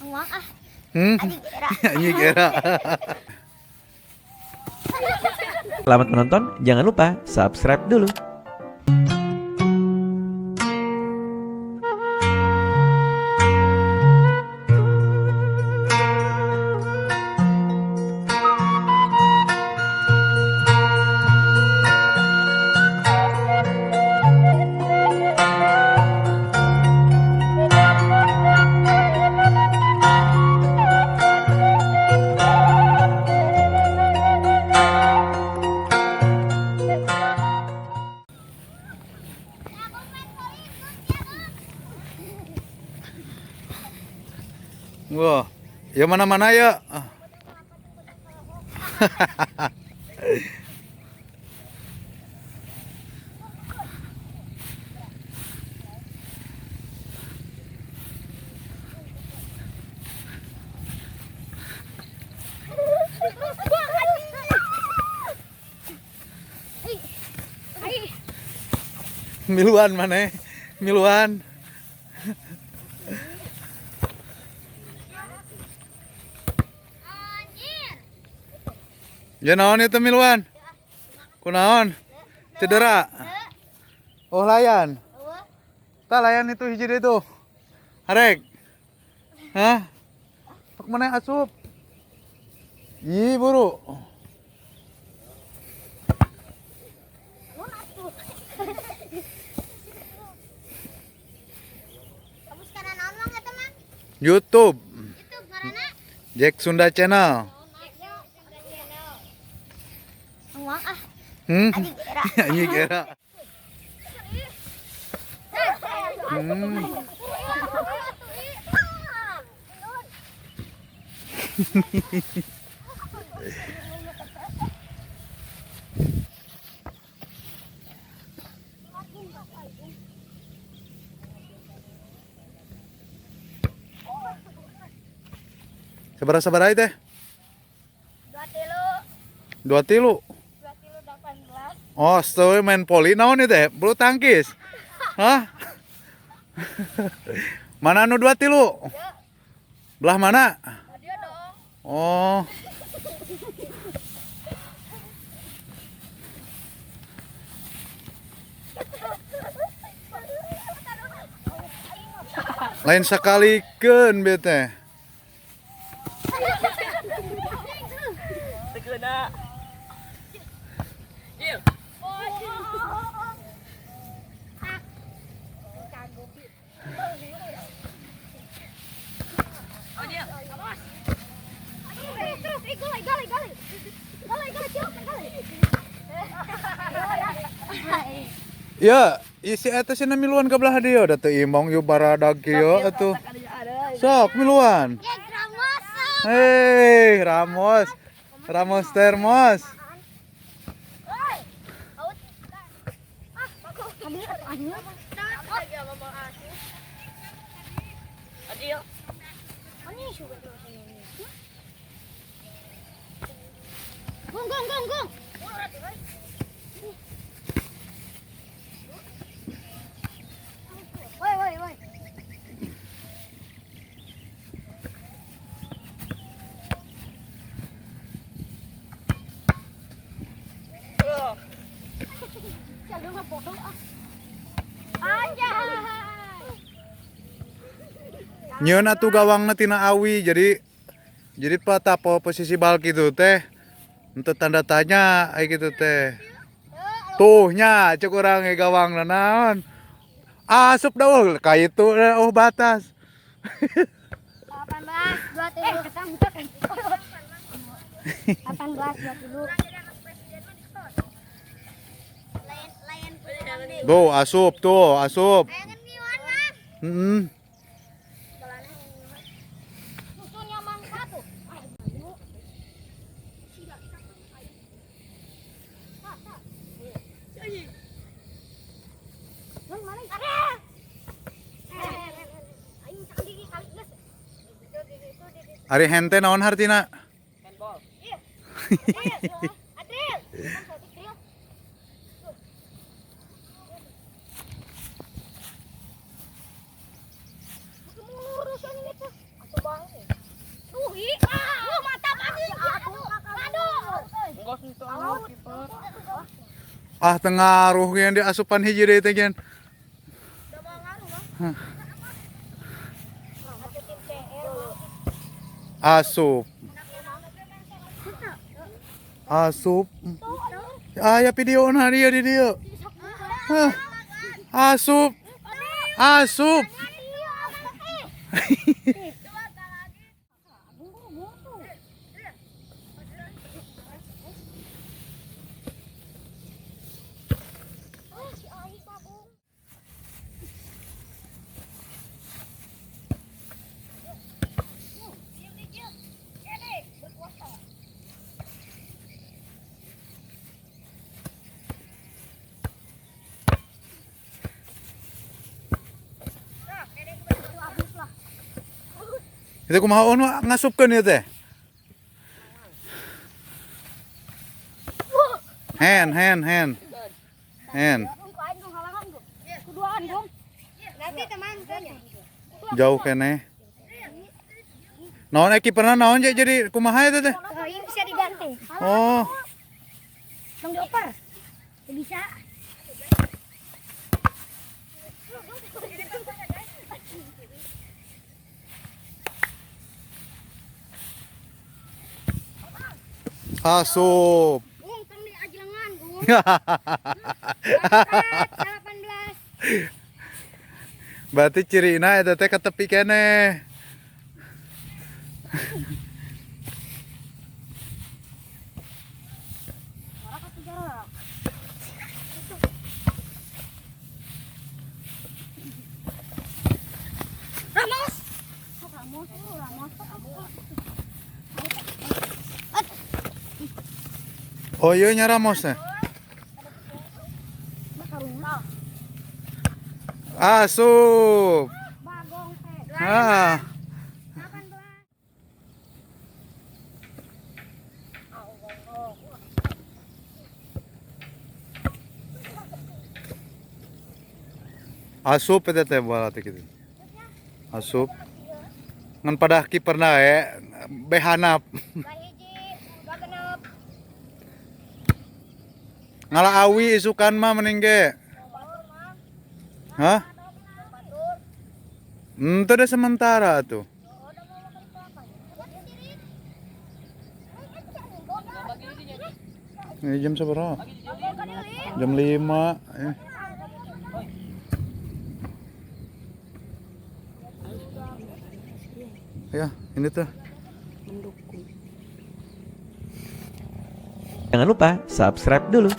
Nguang ah. Hmm? Anjing era. Selamat menonton, jangan lupa subscribe dulu. Wah, ya mana-mana ya. Miluan mana? Miluan. Ya naon itu miluan? Kunaon? Cedera. Oh layan. Tak layan itu hiji deui tuh. Arek. Hah? Pak mana asup? Ih, buru. Kamu sekarang naon mang eta mang? YouTube YouTube ngaranna? Jack Sunda Channel. Nguang ah. Hmm? Anjing era. Anjing era. Hmm. Sabaraha-sabaraha teh? 2 tilu. 2 tilu. 2 tilu 18. Oh, story main poli naon ieu teh? Bulu tangkis. Hah? Mana nu 2 tilu? Belah mana? Dia dong. Oh. Lain sakalikeun bieu teh. Ya, isi eta cenah miluan ka belah dieu da teu imong ieu baradag kieu atuh. Sok miluan. Hei, Ramos. Ramos Termos. Gong gong gong gong. Woi woi woi. Nyeun atuh gawangna tina awi jadi patapo posisi bal kitu teh untuk tanda tanya ai kitu teh. Tuh nya cek urang ge gawangna naon. Asup dah ka itu oh batas. 18 2 tilu. 18 2 tilu. Tuh asup tuh asup. Heeh. Ari hente naon hartina? Handball. Ah, tengaruh yang di asupan hiji deui teh gen. Asup. Asup. Aya video na dia di dieu. Hah. Asup. Asup. Itu kumaha ono ngasupkeun ieu teh? Hand, hand, hand. Hand. Jauh keneh. Naon kiperna naon jadi kumaha eta teh? Oh, ini bisa diganti. Oh, Bang dioper. Bisa. Asup. Gung, tong di ajelengan, Gung. 18. Berarti cirina eta teh ka tepi keneh. Ramos. Ramos, oh, Ramos. Oh iya nya Ramos teh. Asup. Bagong teh. Ah. 18. Asup eta teh bola teh kitu. Asup. Ngan padah kiperna we behanap. Kahiji, 26. Ngala awi isukan mah mending ge. Hah? Itu udah sementara tuh. Ini jam seberapa? Jam 5. Ya, ini tuh. Jangan lupa subscribe dulu.